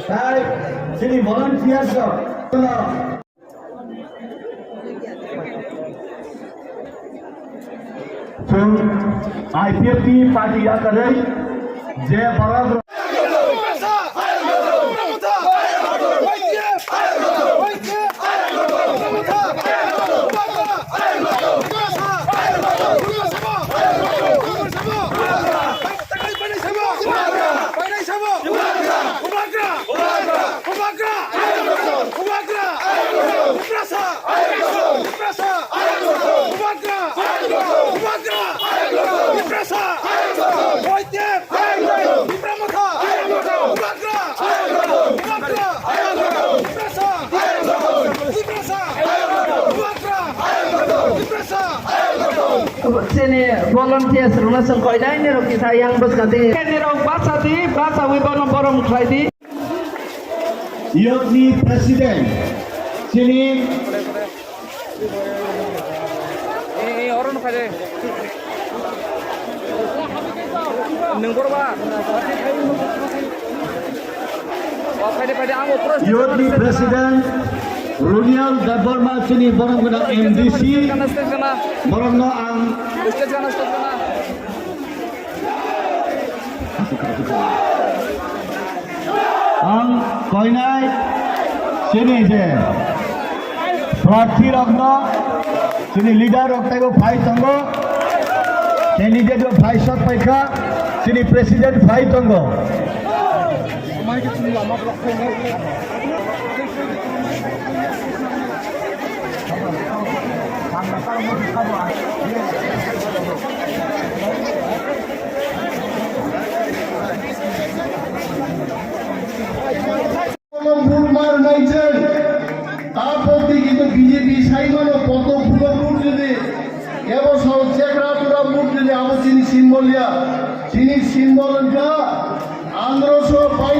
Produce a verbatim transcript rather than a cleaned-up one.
Hai, chini volunteers rok. Chwng I P F T party yakarwi je borok Chini volunteers rokno chwng koinai nirok kisa yang bwskang di. Nirok basa di, basawi bono borom khlai di. Youth ni president, chini. Eh, eh, oro no khaide. Nwng borok ba? O, phaidi, phaidi, ang o pura Youth ni president Runial Debbarma chini borok gwnang M D C. Stage gana, stage gana. Borokno ang Stage gana, stage gana. Ang koinai chini je prarthi rokno chini leader rok taibo phai tongo, chini je phai sok paikha, chini president phai tongo. Bur mar naijak, ta poti kintu B J P saimano poto phulo bur jodi, ebo sao chekra tura bur jodi abo chini symbol ya, chini symbol wngkha androso paina.